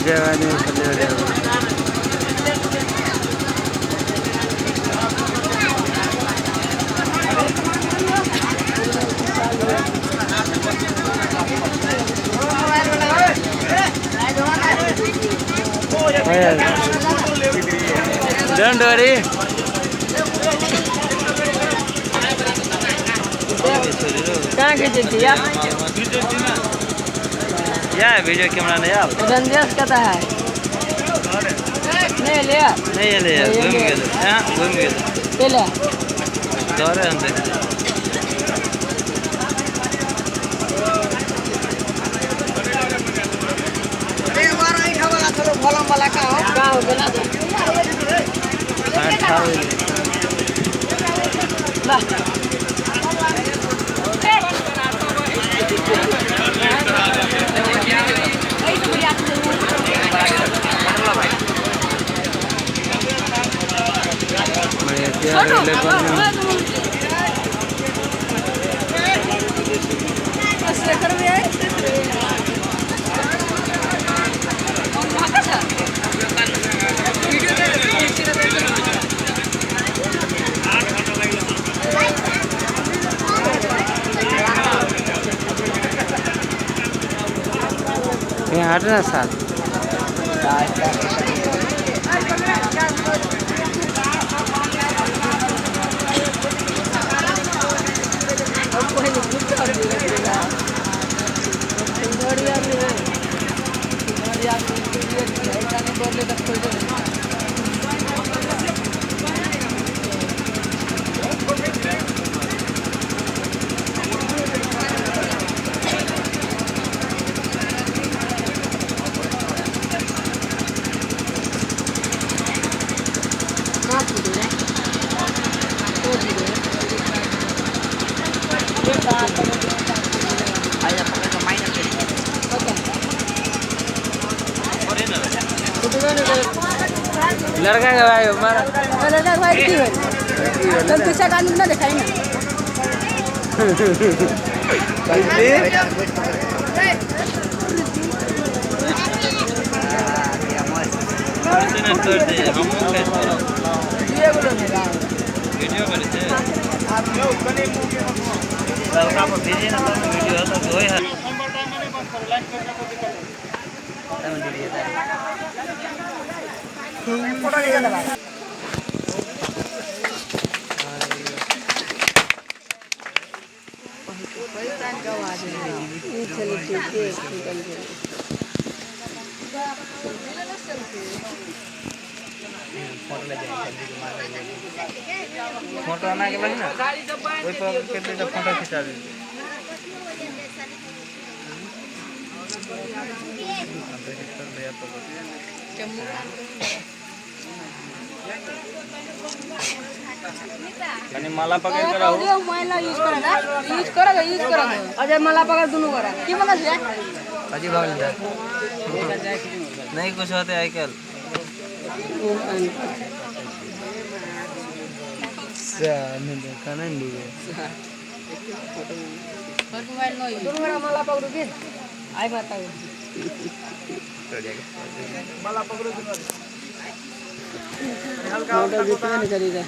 जवानी खले हो जाए। Don't worry. कहाँ खींचे थी यार? या वीडियो कैमरा नहीं आप रंजेश कहता है नहीं लिया, नहीं ले घूम गए। हां घूम गए ले दौरे हम देख। अरे मारो ई खावा चलो भलम वाला का हो का हो गेला हां खाओ ला। हट ना साल लड़का के भाई हमारा लड़का भाई की है तुम पीछे का ना दिखाई ना वीडियो करे लड़का पर भेजे ना तब वीडियो तो होय है। फोटो ले जा। फोटो आना के लगी ना ओइ पर के तो फोटो खिंचा दे। कनी माला पकड़ के रहो। माला यूज करा, यूज करा, यूज करा। अजय माला पकड़ दोनों करा की माला से अजी भाग ले नहीं कुछ होते आई कल नहीं देखा नहीं डूबे और मोबाइल नहीं दोनों करा माला पकड़ो के आई बताओ माला पकड़ो हल्का जितना नहीं करीदा।